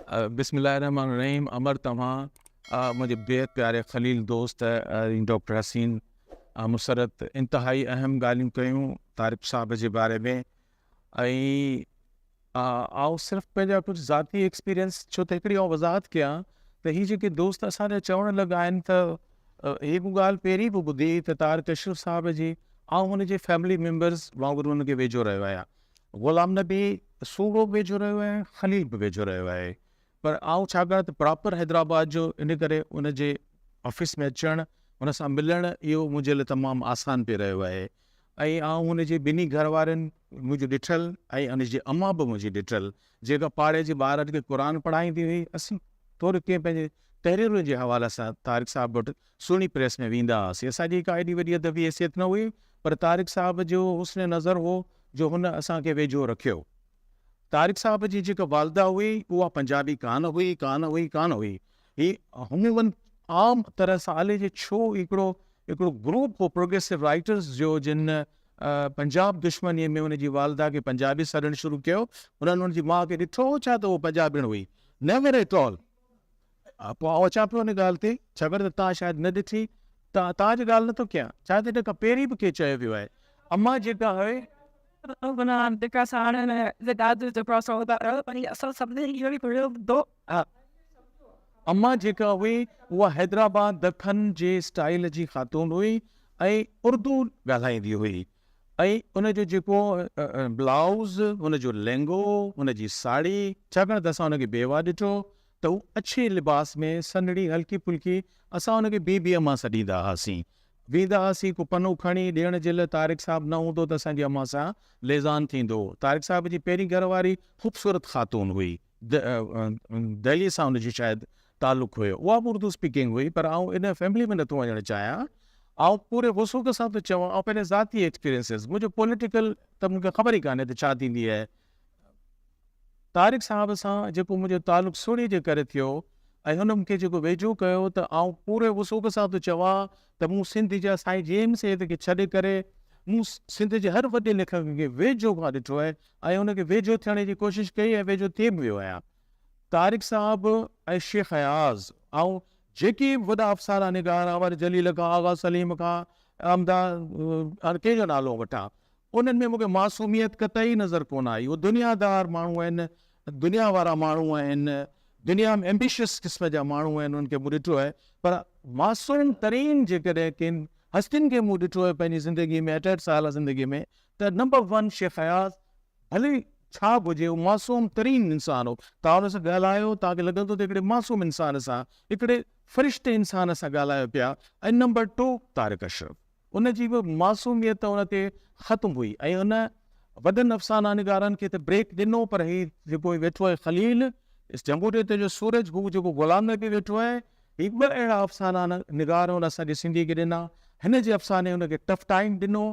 بسم الله الرحمٰن الرحيم امر توهان منهنجي بيحد پياري خليل دوست ۽ ڊاڪٽر حسين مسرت انتهائي اهم ڳالهيون ڪيون طارق صاحب جي باري ۾ ۽ آئون صرف پنهنجا ڪجهه ذاتي ايڪسپيرينس ڇو ته هڪڙي آئون وضاحت ڪيان ته هي جيڪي دوست اسان جا چوڻ لڳا آهن ته هي مون ڳالهه پهرين به ٻڌي ته طارق اشرف صاحب جي آئون هن جي فيملي ميمبرز وانگر هن کي ويجهو رهيو آهيان غلام نبي سومرو به ويجهو رهيو آهي خليل به ويجهو رهيو آهي پر آئون ڇاڪاڻ ته پراپر حيدرآباد جو ان ڪري ان جي آفيس ۾ اچڻ ان سان ملڻ اهو منهنجي لاء تمام آسان پئي رهيو آهي ۽ آئون ان جي ٻنهي گهر وارن منهنجو ڏٺل ۽ ان جي امان به منهنجي ڏٺل جيڪا پاڙي جي ٻارن کي قرآن پڙهائيندي هئي اسين ٿوري ڪنهن پنهنجي تحريرن جي حوالي سان طارق صاحب وٽ سهڻي پريس ۾ ويندا هئاسين اسان جي ڪا ايڏي وڏي ادبي حيثيت نه هئي پر طارق صاحب جو حسن نظر هو جو هن اسان کي ويجهو رکيو. طارق صاحب جي جيڪا والده هئي اها پنجابي ڪانه هئي، ڪانه هئي، ڪانه هئي. هي عموماً عام طرح سان الائجي ڇو هڪڙو هڪڙو گروپ هو پروگريسو رائيٽرز جو جن پنجاب دشمنيء ۾ هن جي والده کي پنجابي سڏڻ شروع ڪيو. هنن هن جي ماء کي ڏٺو هو ڇا ته هوء پنجابڻ هئي؟ Never at all. پوء آئون اچان پيو ان ڳالهه تي، ڇاڪاڻ ته توهان شايد نه ڏٺي، ته توهان جي ڳالهه نٿو ڪيان، شايد ان کان پهرين به ڪنهن چيو ويو آهي. امان جيڪا هئي. امان جيڪا هئي، اها حيدرآباد دکن جي اسٽائيل جي خاتون هئي ۽ اردو ڳالهائيندي هئي ۽ ان جو جيڪو بلائوز، ان جو لهنگو، ان جي ساڙهي، ڇاڪاڻ ته اسان ان کي بيواهه ڏٺو ته هو اڇي لباس ۾ سنهڙي هلڪي ڦلڪي اسان ان کي بي بي امان سڏيندا هئاسين. ويندا هئاسين ڪو پنو کڻي ڏيڻ جي لاء طارق صاحب نه هوندو ته اسان جي امان سان ليزان ٿيندو هو. طارق صاحب جي پهرين گهر واري خوبصورت خاتون هئي. دهلي سان ان جو شايد تعلق هيو. اها به اردو اسپيڪنگ هئي پر آئون ان فيملي ۾ نٿو وڃڻ چاهيان. آئون پوري وثوق سان ٿو چوان آئون پنهنجي ذاتي ايڪسپيرينسز منهنجو پوليٽيڪل ته مون کي خبر ئي ڪانهي ته ڇا ٿيندي آهي. طارق صاحب سان جيڪو منهنجو تعلق سهڻي جي ڪري ٿيو ۽ هن مون کي جيڪو ويجهو ڪيو ته آئون پوري وثوق سان ٿو چوان ته مون سنڌ جا سائين جي ايم سيد کي ڇڏي ڪري مون سنڌ جي هر وڏي ليکڪ کي ويجهو کان ڏٺو آهي ۽ ان کي ويجهو ٿيڻ جي ڪوشش ڪئي ۽ ويجهو ٿي به ويو آهيان. طارق صاحب ۽ شيخ اياز آئون جيڪي به وڏا افسانه نگار امر جليل کان آغا سليم کان امدا هاڻي ڪنهن جو نالو وٺان انهن ۾ مون کي معصوميت قطعي نظر ڪونه آئي. اهي دنيا دار ماڻهو آهن، دنيا وارا ماڻهو آهن، دنيا ۾ ايمبيشس قسم جا ماڻهو آهن، انهن کي مون ڏٺو آهي. پر معصوم ترين جيڪڏهن ڪن هستين کي مون ڏٺو آهي پنهنجي زندگيء ۾ 68 ساله زندگيء ۾ ته نمبر ون شيخ اياز ڀلي ڇا به هجي اهو معصوم ترين انسان هو. توهان ان سان ڳالهايو توهان کي لڳندو ته هڪڙي معصوم انسان سان، هڪڙي فرشتي انسان سان ڳالهايو پيا ۽ نمبر ٽو طارق اشرف. ان جي به معصوميت ان تي ختم هئي ۽ ان وڏن افسانه نگارن کي ته بريڪ ڏنو پر هي جيڪو ويٺو آهي خليل جمهوريت جو سورج هو جيڪو غلام نبي ويٺو آهي هي ٻه اهڙا افسانه نگار هن اسان جي سنڌي کي ڏنا هن جي افساني هن کي ٽف ٽائيم ڏنو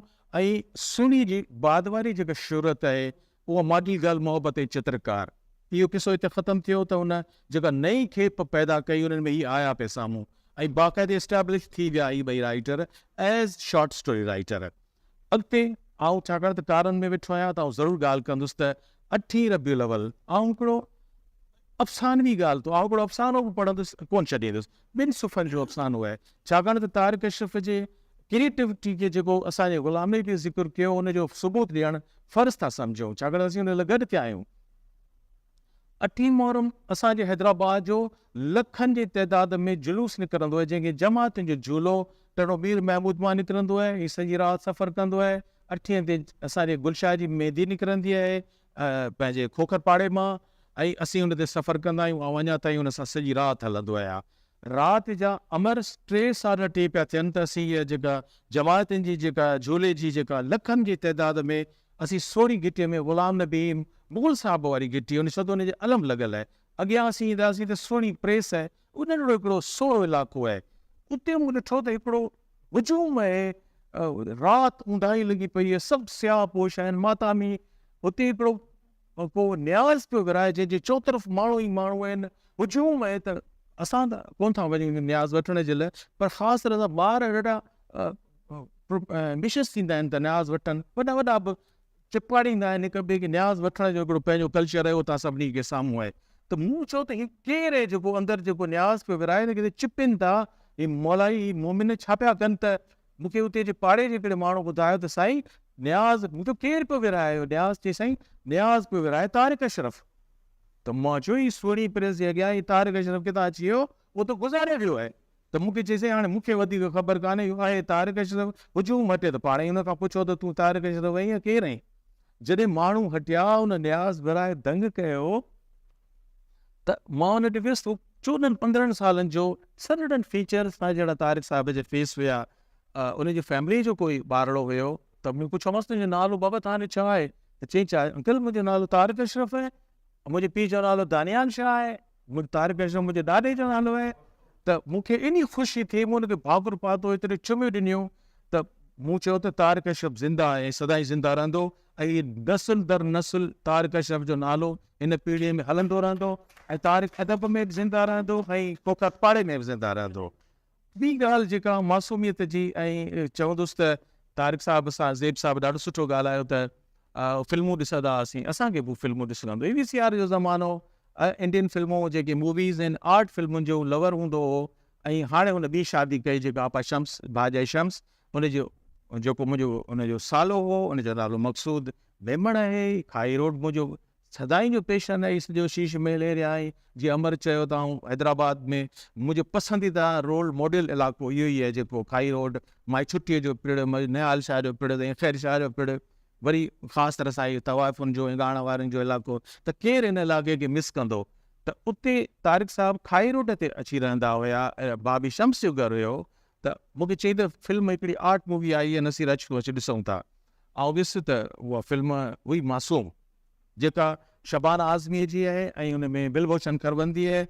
۽ سهڻي جي بعد واري جيڪا شهرت آهي اها ماڊل گرل محبت ۽ چترڪار اهو قصو هتي ختم ٿيو ته ان جيڪا نئين کيپ پيدا ڪئي انهن ۾ هي آيا پئي سامهون ۽ باقاعدي اسٽيبلش ٿي ويا هي ٻئي writer as short story writer. اڳتي آئون ڇاڪاڻ ته ڪارن ۾ ويٺو آهيان ته آئون ضرور ڳالهه ڪندس ته اٺين ربيع الاول آئون هڪڙو افسانوي ڳالهه ٿو آئون هڪڙو افسانو به پڙهندس ڪونه ڇڏيندس ٻن صفحن جو افسانو آهي ڇاڪاڻ ته طارق اشرف جي ڪريٽوٽي کي جيڪو اسان جي غلام نبي ذڪر ڪيو ان جو ثبوت ڏيڻ فرض ٿا سمجهون ڇاڪاڻ ته اسين ان لاء گڏ ٿيا آهيون. اٺين محرم اسان جي حيدرآباد جو لکن جي تعداد ۾ جلوس نڪرندو آهي جنهن کي جماعتن جو جهولو ٽنڊو مير محمود مان نڪرندو آهي هي سڄي رات سفر ڪندو آهي اٺين تي اسان جي گلشاهه جي ميندي نڪرندي آهي پنهنجي کوکر پاڙي مان ۽ اسين ان تي سفر ڪندا آهيون آئون اڃا تائين ان سان سڄي رات هلندو آهيان رات جا امر ٽي ساڍا ٽي پيا ٿين ته اسين اها جيڪا جماعتن جي جيڪا جهولي جي جيڪا لکن جي تعداد ۾ اسين سوڙهي گهٽيء ۾ غلام نبي مغل صاحب واري گهٽي ان ڇو ته ان جي علم لڳل آهي اڳيان اسين اينداسين ته سهڻي پريس آهي اهو ننڍڙو هڪڙو سوڙهو علائقو آهي اتي مون ڏٺو ته هڪڙو هجوم آهي رات اونداهي لڳي پئي آهي سڀ سياهه پوش آهن ماتامي اتي هڪڙو ڪو نياز پيو ورهائي جنهن جي چوطرف ماڻهو ئي ماڻهو آهن، هجوم آهي ته اسان ته ڪونه ٿا وڃون نياز وٺڻ جي لاء پر خاص طرح سان ٻار ڏاڍا ايمبيشس ٿيندا آهن ته نياز وٺن، وڏا وڏا به چپاڙيندا آهن هڪ ٻئي کي نياز وٺڻ جو هڪڙو پنهنجو ڪلچر آهي اهو توهان سڀني کي سامهون آهي ته مون چيو ته هي ڪير اهي جيڪو اندر جيڪو نياز پيو ورهائي هن کي چپين ٿا هي مولائي هي مومن ڇا پيا ڪن ته مون کي اتي جي پاڙي جي هڪڙي ماڻهو ٻڌايو ته سائين نياز مون چيو ڪير پيو ورهائي اهو نياز چي سائين نياز پيو ورهائي طارق اشرف ته مان چيو هي سهڻي پريس جي اڳيان هي طارق اشرف ڪٿان اچي ويو اهو ته گذاري ويو آهي ته مون کي چي سائين هاڻي مون کي وڌيڪ خبر ڪانهي اهو آهي طارق اشرف هجوم هٽي ته پاڻ ئي ان کان پڇو ته تون طارق اشرف آهين يا ڪير آهين جڏهن ماڻهو هٽيا ان نياز ورهائي دنگ ڪيو ته مان ان ڏي ويس ته 14 15 سالن جو سرٽن فيچرز سان جهڙا طارق صاحب جي فيس هيا ان جي فيملي جو ڪوئي ٻارڙو هيو ته مون پڇيومانس تنهنجو نالو بابا تهان جو ڇا آهي ته چيائين ڇا انڪل منهنجو نالو طارق اشرف آهي منهنجي پيء جو نالو دانيال شاهه آهي منهنجو طارق اشرف منهنجي ڏاڏي جو نالو آهي ته مون کي ايڏي خوشي ٿي مون ان کي ڀاڪر پاتو ايتري چميون ڏنيون ته مون چيو ته طارق اشرف زنده آهي ۽ سدائين زنده رهندو ۽ نسل در نسل طارق اشرف جو نالو هن پيڙهيء ۾ هلندو رهندو ۽ طارق ادب ۾ به زنده رهندو ۽ ڪوڪر پاڙي ۾ به زنده رهندو. ٻي ڳالهه جيڪا معصوميت جي ۽ چوندس ته طارق صاحب سان زيب صاحب ڏاڍو سٺو ڳالهايو ته فلمون ڏسندا هئاسين اسان کي به فلمون ڏسڻ هوندو وي سي آر جو زمانو انڊين فلمون جيڪي موويز آهن آرٽ فلمن جو لور هوندو هو ۽ هاڻي هن ٻي شادي ڪئي جيڪا آپا شمس ڀاڄائي شمس ان جو جيڪو منهنجو ان جو سالو هو ان جو نالو مقصود ميمڻ آهي کائي روڊ منهنجو سدائين جو پيشن آهي سڄو شيش محل ايريا آهي جي امر چيو ته آئون حيدرآباد ۾ منهنجو پسنديده رول ماڊل علائقو اهو ئي آهي جيڪو کائي روڊ مائي ڇٽيء جو پڙ نهال شاهه جو پڙ ۽ خير شاهه جو پڙ وري خاص طرح سان اهو طوائفن جو ۽ ڳاڻ وارن جو علائقو ته ڪير ان علائقي کي مس ڪندو ته اتي طارق صاحب کائي روڊ تي اچي رهندا هيا بابي شمس جو گهر هيو ته مون کي چئي ته فلم هڪڙي آرٽ مووي آئي آهي نصير اچ تون اچ ڏسون ٿا. آئون ويس ته اها فلم هئي معصوم جيڪا شبانه اعظميء جي آهي ۽ ان ۾ بلڀوشن خربندي آهي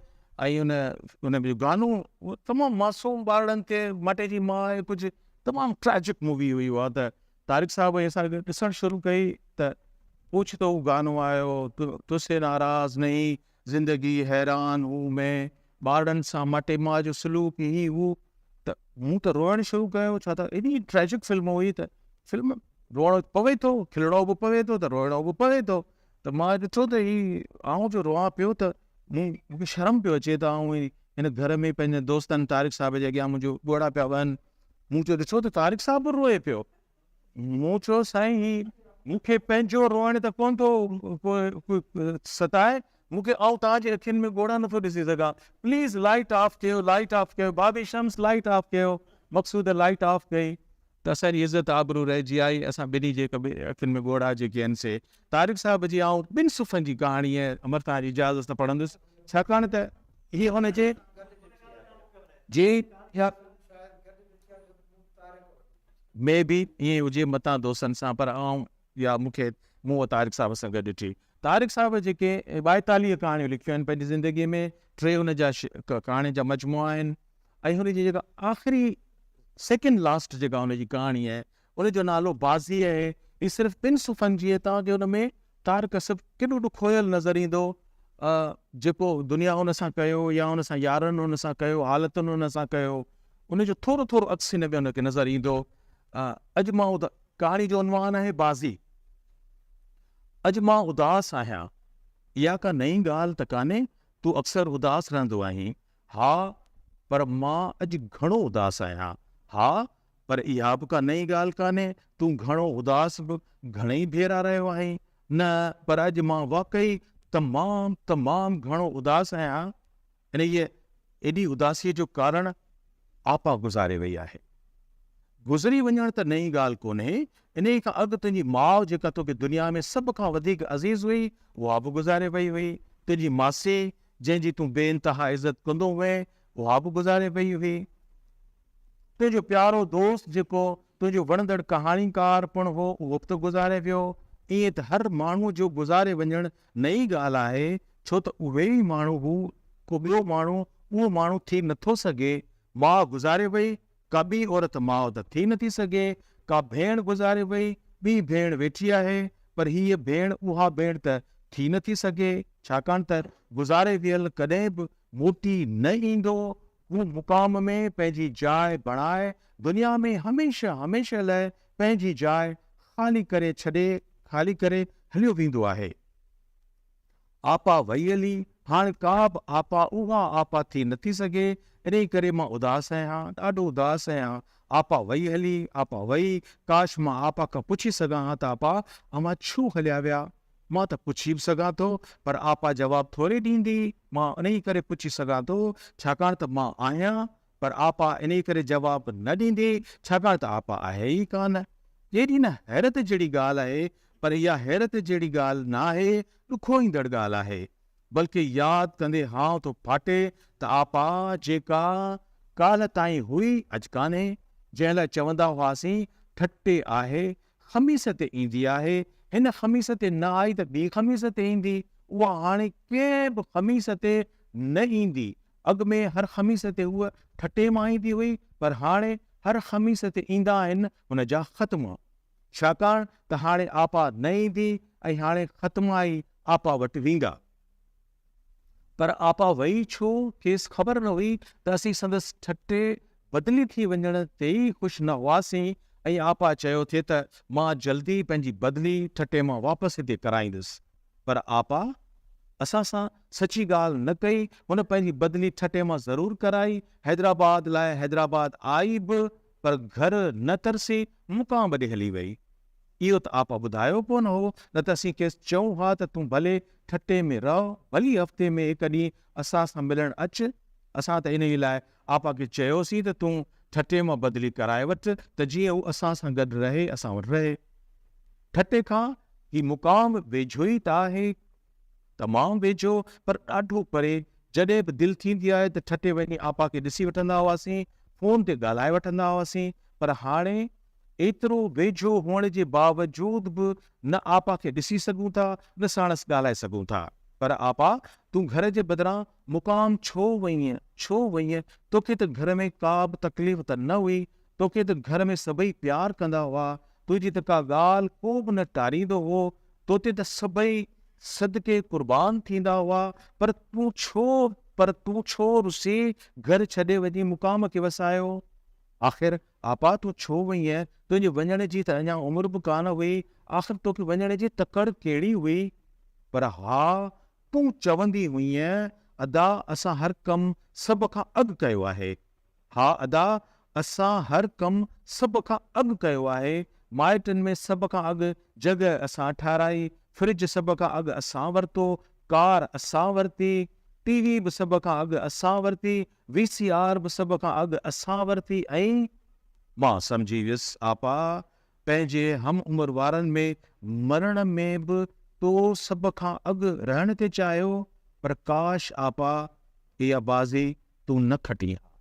۽ ان ان جو گانو اهو تمام معصوم ٻارڙن تي ماٽي جي ماء ۽ ڪجهه تمام ٽريجڪ مووي هئي اها ته طارق صاحب ۽ اسان ڏسڻ شروع ڪئي ته اوچتو اهو گانو آيو تجھ سي ناراض نهين زندگي حيران هون مين ٻارڙن سان ماٽي ماء جو سلوڪ هي هو ته مون ته روئڻ شروع ڪيو ڇا ته ايڏي ٽريجڪ فلم هئي ته فلم روئڻو پوي ٿو کلڻو به پوي ٿو ته روئڻو به پوي ٿو ته مان ڏٺو ته هي آئون جو روئان پيو ته مون کي شرم پيو اچي ته آئون هن گهر ۾ پنهنجن دوستن طارق صاحب جي اڳيان منهنجو ڳوڙها پيا وهن مون چيو ڏٺو ته طارق صاحب به روئي پيو مون چيو سائين هي مون کي پنهنجو روئڻ ته ڪونه ٿو ستائي، مون کي آئون توهان جي اکين ۾ ڳوڙها نٿو ڏسي سگهان، پليز لائيٽ آف ڪيو، لائيٽ آف ڪيو، ڀاڀي شمس لائيٽ آف ڪيو، مقصود لائيٽ آف ڪئي ته اسان جي عزت آبرو رهجي آئي، اسان ٻنهي جي هڪ ٻئي اکين ۾ ڳوڙها جيڪي آهن سي طارق صاحب جي آئون ٻن صفحن جي ڪهاڻي امر توهان جي اجازت سان پڙهندس ڇاڪاڻ ته هي هن جي جي ۾ به ائين ئي هجي متان دوستن سان پر آئون يا مون کي مون اها طارق صاحب سان گڏ ڏٺي. طارق صاحب جيڪي 42 ڪهاڻيون لکيون آهن پنهنجي زندگيء ۾ ٽي هن جا ڪهاڻين جا مجموعا آهن ۽ هن جي جيڪا آخري سيڪنڊ لاسٽ جيڪا هن جي ڪهاڻي آهي ان جو نالو بازي آهي. هي صرف ٻن صفحن جي آهي توهان کي ان ۾ طارق سڀ ڪيڏو ڏکويل نظر ايندو جيڪو دنيا ان سان ڪيو يا ان سان يارن ان سان ڪيو حالتن ان سان ڪيو ان جو ٿورو ٿورو عڪس هن ۾ ان کي نظر ايندو اڄ مان ڪهاڻي جو عنوان آهي بازي اڄ مان اداس آهيان اها ڪا نئين ڳالهه ته ڪانهي تون اڪثر اداس رهندو آهين ها پر مان اڄ گهڻو اداس آهيان ها پر اها به ڪا نئين ڳالهه ڪانهي، تون گهڻو اداس به گهڻئي ڀيرا رهيو آهين. نه، پر اڄ مان واقعي تمام تمام گهڻو اداس آهيان. انهيء ايڏي اداسيء جو ڪارڻ آپا گذاري وئي آهي. گذري وڃڻ ته نئين ڳالهه ڪونهي، انهيء کان اڳ تنهنجي ماء جيڪا توکي دنيا ۾ سڀ کان وڌيڪ عزيز هئي، اها به گذاري وئي هئي. تنهنجي ماسي، جنهن جي تون بي انتها عزت ڪندو هئين، اها به گذاري وئي هئي. تنهنجو پيارو دوست جيڪو تنهنجو وڻندڙ ڪهاڻيڪار پڻ هو اهو به ته گذاري ويو. ائين ته هر ماڻهوء جو گذاري وڃڻ نئين ڳالهه آهي ڇو ته اهي ئي ماڻهو هو ڪو ٻيو ماڻهو اهو ماڻهو ٿي نٿو سگهي. ماء گذاري وئي ڪا ٻي عورت ماء ته ٿي نٿي سگهي. ڪا ڀيڻ گذاري وئي ٻي ڀيڻ ويٺي آهي پر هيء ڀيڻ اها ڀيڻ ته ٿي نٿي سگهي ڇاڪاڻ ته گذاري ويل ڪڏهن به موٽي نه ايندو. هو مقام ۾ پنهنجي جاء بڻائي دنيا ۾ هميشه هميشه لاء پنهنجي جاء خالي ڪري ڇڏي خالي ڪري هليو ويندو آهي. آپا وئي هلي هاڻ ڪا به آپا اها آپا ٿي نه ٿي سگهي، انهي ڪري مان اداس آهيان، ڏاڍو اداس آهيان. آپا وئي هلي، آپا وئي، ڪاش مان آپا کان پڇي سگهان ها ته آپا اوهان ڇو هليا ويا؟ مان ته پڇي به سگهان ٿو، پر آپا جواب ٿوري ڏيندي، مان انهي ڪري پڇي سگهان ٿو، ڇاڪاڻ ته مان آهيان، پر آپا انهي ڪري جواب نه ڏيندي، ڇاڪاڻ ته آپا آهي ئي ڪانه. ڪيڏي نه حيرت جهڙي ڳالهه آهي، پر اها حيرت جهڙي ڳالهه ناهي، ڏکوئيندڙ ڳالهه آهي. بلڪه ياد ڪندي هانء ٿو ڦاٽي ته آپا جيڪا ڪالهه تائين هئي، اڄ ڪانهي. جنهن لاء چوندا هئاسين ٺٽي آهي، خميس تي ايندي آهي، هن خميس تي نه آئي ته ٻي خميس تي ايندي، اها هاڻي ڪنهن به خميس تي نه ايندي. اڳ ۾ هر خميس تي هوء ٺٽي مان ايندي هئي، پر هاڻي هر خميس تي ايندا آهن هن جا ختما. ڇاڪاڻ ته هاڻي آپا نه ايندي ۽ هاڻي ختما ئي آپا وٽ ويندا. پر آپا وئي ڇو؟ کيس خبر نه هئي ته اسين سندس ٺٽي بدلي ٿي وڃڻ تي ئي خوش نه هئاسين ۽ آپا چيو ٿي ته مان جلدي پنهنجي بدلي ٺٽي مان واپس هتي ڪرائيندس. پر آپا اسان سان سچي ڳالهه نه ڪئي، هن پنهنجي بدلي ٺٽي مان ضرور ڪرائي، حيدرآباد لاء حيدرآباد آئي به پر گهر نه ترسي مقام ڏي هلي وئي. اهو ته آپا ٻڌايو ڪونه هو، نه ته اسين کيس چئون ها ته تون ڀلي ٺٽي ۾ رهه، ڀلي هفتي ۾ هڪ ڏينهن اسان سان ملڻ اچ. اسان ته انهيء لاء آپا کي چيوسين ته تون ٺٽي مان بدلي ڪرائي وٺ ته جيئن هو اسان سان گڏ رهي، اسان وٽ رهي. ٺٽي کان هي مقام ويجهو ئي ته آهي. تمام ويجهو پر ڏاڍو پري، جڏهن به دل ٿيندي آهي ته ٺٽي وڃي آپا کي ڏسي وٺندا هئاسين، فون تي ڳالهائي وٺندا هئاسين، پر هاڻي ايترو ويجهو هئڻ جي باوجود به نه آپا کي ڏسي سگهون ٿا نه ساڻس ڳالهائي سگهون ٿا. پر آپا تون گهر جي بدران مقام ڇو وئينء، ڇو وئينء، توکي ته گهر ۾ ڪا به تڪليف ته نه هئي، توکي ته گهر ۾ سڀئي پيار ڪندا هئا، تنهنجي ته ڪا ڳالهه ڪو به نه ٽاريندو هو، توتي ته سڀئي صدقي قربان ٿيندا هئا، پر تون ڇو، پر تون ڇو رسي گهر ڇڏي وڃي مقام کي وسايو؟ آخر آپا تون ڇو وئينء؟ تنهنجي وڃڻ جي ته اڃا عمر به ڪانه هئي، آخر توکي وڃڻ جي تڪڙ ڪهڙي هئي؟ پر ها تون چوندي هئينء، ادا اسان هر ڪم سڀ کان اڳ ڪيو آهي. ها ادا اسان هر ڪم سڀ کان اڳ ڪيو آهي، مائٽن ۾ سڀ کان اڳ جڳهه اسان ٺاهرائي، فرج سڀ کان اڳ اسان ورتو، ڪار اسان ورتي، ٽي وي به سڀ کان اڳ اسان ورتي، وي سي آر به سڀ کان اڳ اسان ورتي ۽. مان سمجهي ويس آپا پنهنجي هم عمر وارن ۾ مرڻ ۾ به تو سڀ کان اڳ رهڻ ٿي چاهيو پر ڪاش آپا اها بازي تون نه کٽين ها.